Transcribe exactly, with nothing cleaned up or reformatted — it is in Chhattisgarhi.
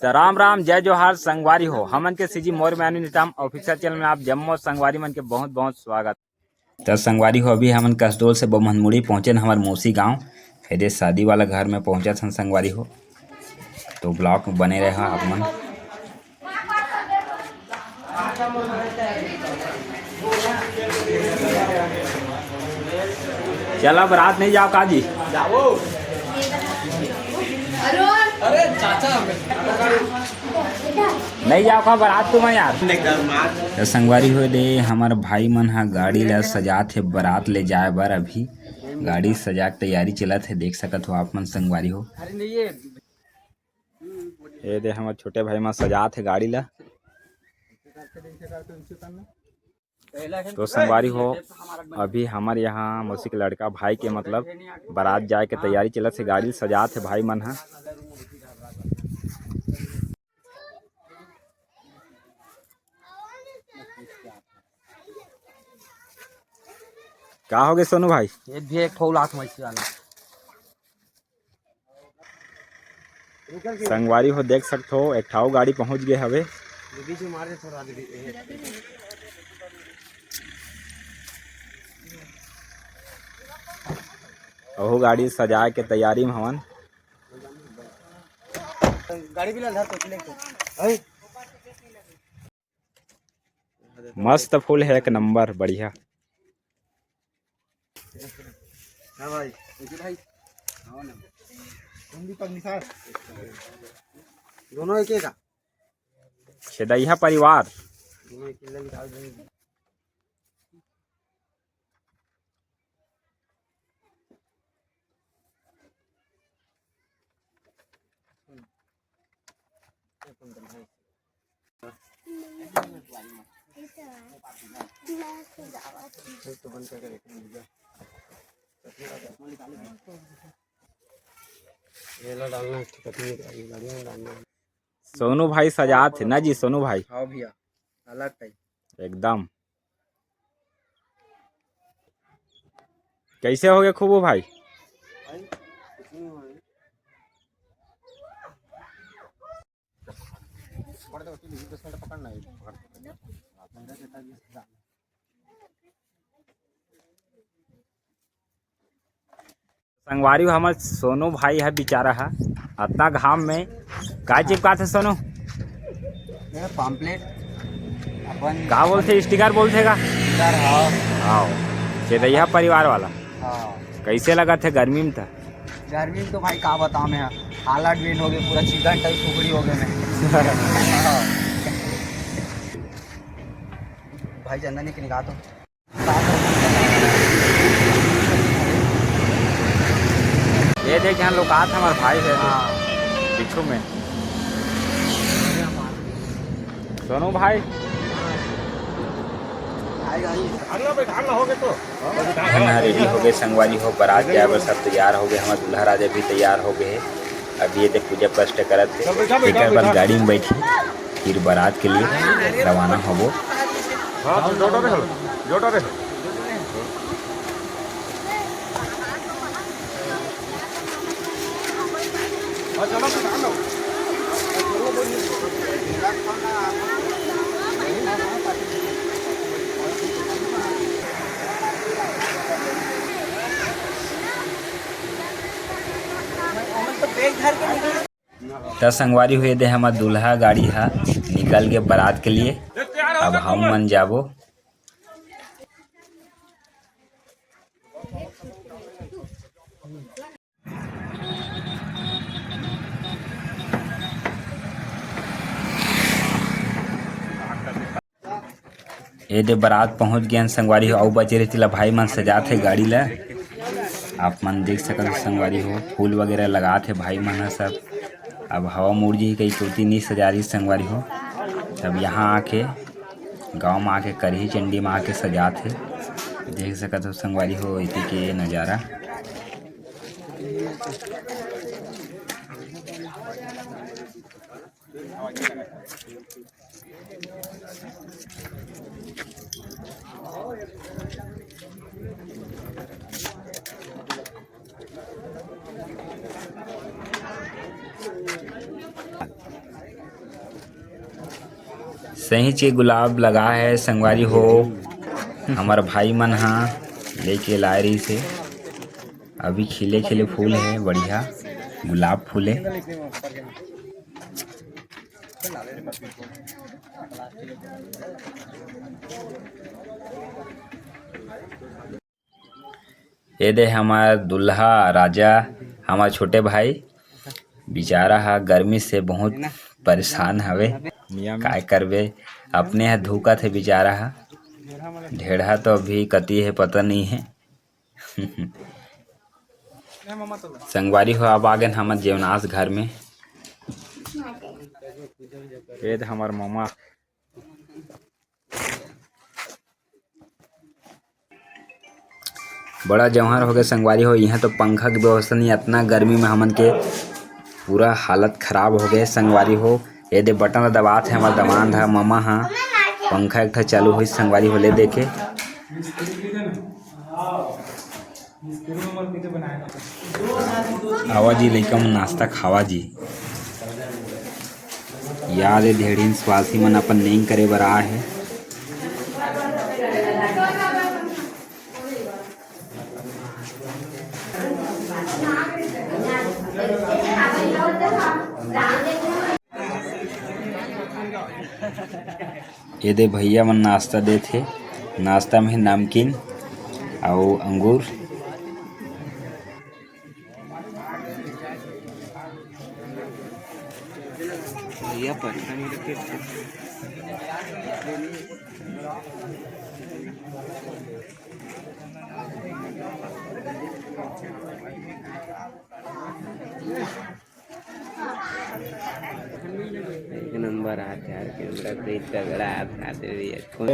त राम राम, जय जोहार संगवारी हो, हमन के सीजी मोर मैनू निताम ऑफिशियल चैनल में आप जम्मो संगवारी मन के बहुत बहुत स्वागत। त संगवारी हो, अभी हमन कसडोल से बमहनमुड़ी पहुंचे न हमर मौसी गांव। एदे शादी वाला घर में पहुंचत हन संगवारी हो, तो ब्लॉग में बने रहा आप मन। चला, बरात नहीं जाओ का जी? जाओ। अरे चाचा, नहीं जाओ का बरात तुम यार? तो संगवारी हो दे, हमर भाई मन हा गाड़ी ला सजात हे बरात ले जाए बर। अभी गाड़ी सजा के तैयारी चलत हे, देख सकत हो आप मन संगवारी हो। ये दे हमर छोटे भाई मन सजात हे गाड़ी ला। तो संगवारी हो, अभी हमर यहाँ मौसी के लड़का भाई के मतलब बरात जाए के तैयारी चलत हे, गाड़ी सजात हे भाई मन ह। का हो गए सोनू भाई? ये भी एक ठो लाख मछली वाला। संगवारी हो देख सकत हो, एक ठाऊ गाड़ी पहुंच गए हवे। ओहू गाड़ी सजाए के तैयारी में हवन। गाड़ी भी ला धर तो, ले तो। मस्त फूल है, एक नंबर, बढ़िया। हाँ भाई, एक ही भाई। तुम भी पगली सार। दोनों एक एक का? खेदैहा परिवार। दोनों एक ही निकाल देंगे। ये ला डालना है, चटनी निकाल, बढ़िया डालना है। सोनू भाई सजात हे ना जी, सोनू भाई? हाँ भैया, अलग टाइप। एकदम। कैसे हो गए खूबू भाई? भाई, कुछ नहीं हो रहा है। पकड़ दो, तीन, दस मिनट पकड़ना है। संगवारी हो, हमर सोनू भाई है बेचारा है, अतना घाम में का चिपकाथे सोनू? ये पम्पलेट अपन का बोलथे, स्टिकर बोलथे का? स्टिकर, हाँ। हाँ, खेदैहा परिवार वाला। हाँ। कैसे लगथे गर्मी में त? गर्मी में तो भाई का बताओ मैं, हालत बेन हो गए, पूरा चिकन टाइप सुगड़ी हो गए मैं। हाँ। भाई चंदन एक निकाल दो। ये देख, यहाँ लुकात हमार भाई है हाँ। पीछू में। सोनू भाई। भागना भाई, भागना हो गए तो। भागना रेडी हो गए संगवारी हो, बारात जाए बर सब तैयार हो गए, हमार दूल्हा राजा भी तैयार हो गए। अब ये देख पूजा पाठ करत हे, एकर बाद गाड़ी में बैठी, फिर बारात के लिए रवाना होबो। हाँ, तो जोड़ो रे, जोड़ो रे। हाँ, चलो, तो ठान लो। हम तो बैग धर के निकले। त संगवारी हो, ये दे हमर दूल्हा गाड़ी हा निकल गे बारात के लिए। अब हम मन जाबो। ये दे बारात पहुंच गए हैं संगवारी हो, अउ बचे रहे तिला भाई मन सजात हे गाड़ी ला। आप मन देख सकत हो संगवारी हो, फूल वगैरह लगात हे भाई मन ह सब। अब हवा मुड़ जी कई कोती नी सजा रही संगवारी हो, तब यहाँ आके गांव में आके करही चंडी में आके सजात हे। देख सकत हो संगवारी हो इति के नजारा। सही चे गुलाब लगा है संगवारी हो, हमर भाई मन हा लेके लाए रहिस हे। अभी खिले खिले फूल है, बढ़िया गुलाब फूल है। ये दे हमर दुल्हा राजा, हमर छोटे भाई, बेचारा हा गर्मी से बहुत परेशान हवे। काय करबे, अपने हा धुकत हे बेचारा हा। ढेढ़ा तो अभी कती है पता नहीं है। संगवारी हो, अब आगेन हमर जेवनास घर में। ये दे हमर ममा। बड़ा जौहर हो गए संगवारी हो, यहाँ तो पंखा के व्यवस्था नहीं, इतना गर्मी में हमन के पूरा हालत खराब हो गए संगवारी हो। ये दे बटन ला दबात है हमर दमांद हा, ममा हा, पंखा एक ठा चालू होइस संगवारी हो, ले देखे। आवा जी लइका मन नाश्ता खावा जी। याद ए ढेढ़िन स्वासी मन अपन नेंग करे बर आए हे। ये दे भैया मन नाश्ता देत हे। नाश्ता में नमकीन अउ अंगूर। भैया परेशानी रखे। एक नंबर आत यार, कैमरा कोई तगड़ा आत, आते भी है। कौन